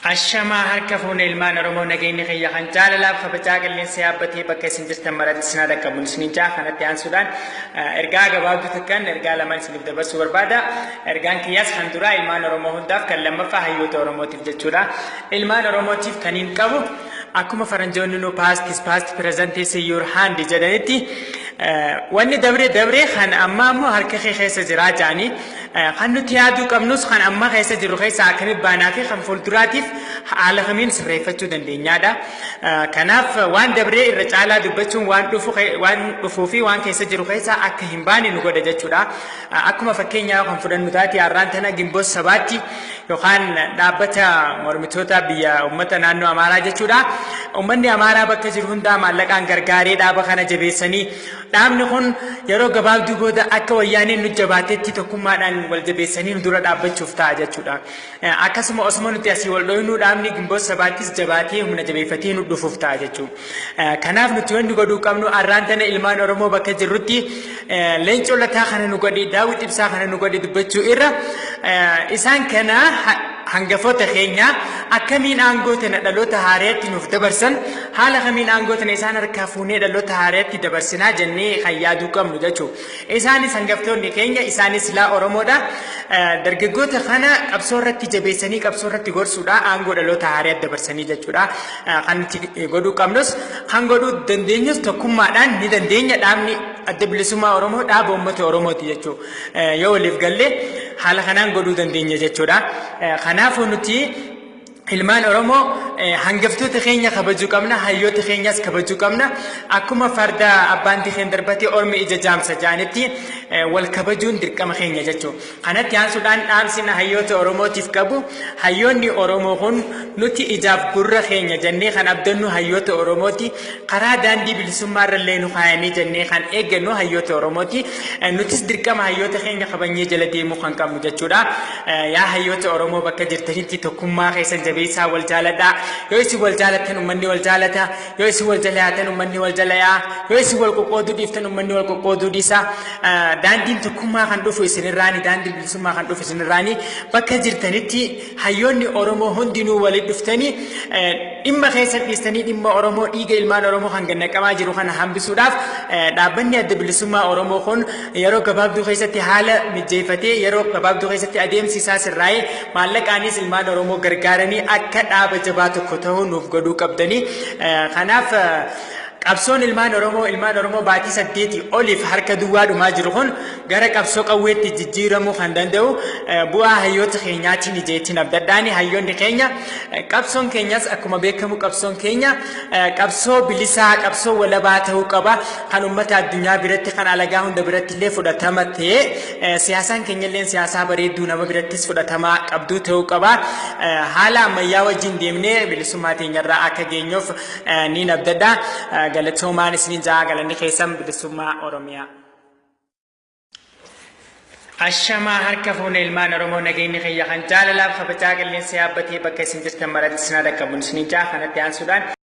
Ashamaa harka fuune ilmaan Oromoo, nageenyi kiyya kan jaalalaaf kabajaa qilleensa yaabbatee bakka isin jirtan maratti isin dhaqqabu isiniin jaa. Kanatti aansuudhaan ergaa gabaabduu takkan, ergaa lamaan isiniif dabarsuu barbaada. Ergaan kiyyaas kan duraa ilmaan Oromoo hundaaf, kan lammaffaa hayyoota Oromootiif jechuudha. Ilmaan Oromootiif kan hin qabu, akkuma faranjoonni "nu past is past, present is your hand" jedhanitti, wanni dabre dabre, kan ammaa immoo harka kee keessa jiraa jedhanii, kan nuti yaaduu qabnus kan amma keessa jiru keessa akkamitti baanaa fi kan fuulduraatiif haala kamiin sirreeffachuu dandeenyaadha. Kanaaf waan dabree irra caalaa dubbachuun waan dhufu, waan dhufuu fi waan keessa jiru keessa akka hin baane nu godha jechuudha. Akkuma fakkeenyaa kan fudhannu taate, har'aan tana Ginboot Sabaatti yookaan dhaabbata mormitoota biyya uummata naannoo Amaaraa jechuudha. Uummanni Amaaraa bakka jiru hundaa maallaqaan gargaaree dhaaba kana jabeessanii, dhaabni kun yeroo gabaabduu booda akka wayyaaneen nu jabaatetti tokkummaadhaan wal jabeessanii nu dura dhaabbachuuf ta'a jechuudha. Akkasuma osuma nuti asii wal dhoofnu, dhaabni Ginboot Sabaattis jabaatee humna jabeeffatee nu dhufuuf ta'a jechuudha. Kanaaf nuti wanni godhuu qabnu, har'aan tana ilmaan Oromoo bakka jirrutti Leencoo Lataa kana nu godhi, Daawit Ibsaa kana nu godhi dubbachuu irra, isaan kana hangafoota keenya akkamiin aangoo tana dhaloota haaraatti nuuf dabarsan, haala kamiin aangoo tana isaan harkaa fuunee dhaloota haaraatti dabarsinaa jennee kan yaaduu qabnu jechuudha. Isaanis hangaftoonni keenya, isaanis laa Oromoodha. Dargaggoota kana qabsoo irratti jabeessanii, qabsoo irratti gorsuudha, aangoo dhaloota haaraatti dabarsanii jechuudha. Kan nuti godhuu qabnus, kan godhuu dandeenyus, tokkummaadhaan ni dandeenya. Dhaabni Adda Bilisummaa Oromoo dhaaba uummata Oromooti jechuudha. Yoo waliif gallee haala kanaan godhuu dandeenya jechuudha. Kanaafuu nuti ilmaan Oromoo hangaftoota keenya kabajuu qabna, hayyoota keenyas kabajuu qabna. Akkuma farda abbaan tikeen darbatee ormi ija jaamsa jaanitti, wal kabajuun dirqama keenya jechuudha. Kanatti aansuudhaan dhaamsina hayyoota Oromootiif qabu, hayyoonni Oromoo kun nuti ijaaf gurra keenya jennee kan abdannu hayyoota Oromooti. Karaa daandii bilisummaa irrallee nu kaayanii jennee kan eeggannu hayyoota Oromooti. Nutis dirqama hayyoota keenya kabajnee jala deemuu kan qabnu jechuudha. Yaa hayyoota Oromoo, bakka jirtanitti tokkummaa keessan jabeessaa, wal jaaladhaa. Yoo isin wal jaalattan uummanni wal jaalata. Yoo isin wal jala yaatan uummanni wal jala yaa. Yoo isin wal qoqqooduu dhiiftan uummanni wal qoqqooduu dhiisa. Daandiin tokkummaa kan dhufu isinirraani. Daandiin bilisummaa kan dhufu isinirraani. Bakka jirtanitti hayyoonni Oromoo hundinuu walitti dhuftanii, dhimma keessan dhiistanii, dhimma Oromoo, dhiiga ilmaan Oromoo kan gannaqamaa jiru kana hambisuudhaaf, dhaabbanni Adda Bilisummaa Oromoo kun yeroo gabaabduu keessatti haala mijeeffatee, yeroo gabaabduu keessatti adeemsi isaa sirraa'ee, maallaqaanis ilmaan Oromoo gargaaranii akka dhaaba jabaa tokko ta'uu nuuf godhuu qabdanii. Kanaaf qabsoon ilmaan Oromoo baatii 8 oliif harka duwwaa dhumaa jiru kun gara qabsoo qawweetti jijjiiramuu kan danda'u bu'aa hayyoota keenyaatiin ijeettiin abdadhaani. Hayyoonni keenya, qabsoon keenyas akkuma beekamu qabsoon keenya qabsoo bilisaa, qabsoo walabaa ta'uu qaba, kan uummata addunyaa biratti, kan alagaa hunda biratti illee fudhatama ta'e, siyaasaan keenya illee siyaasaa bareedduu nama birattis fudhatama qabduu ta'uu qaba. Haala ammayyaa wajjin deemnee bilisummaa teenyarraa akka geenyuuf niin abdadha. Galatoomaan isiniin ja'a, galanni keessan bilisummaa Oromiyaa. Ashamaa harka fuune ilmaan Oromoo, nageenyi kiyya kan jaalalaaf kabajaa qilleensa yaabbatee bakka isin jirtan maratti isin dhaqqabu isiniin ja'a. Kanatti aansuudhaan.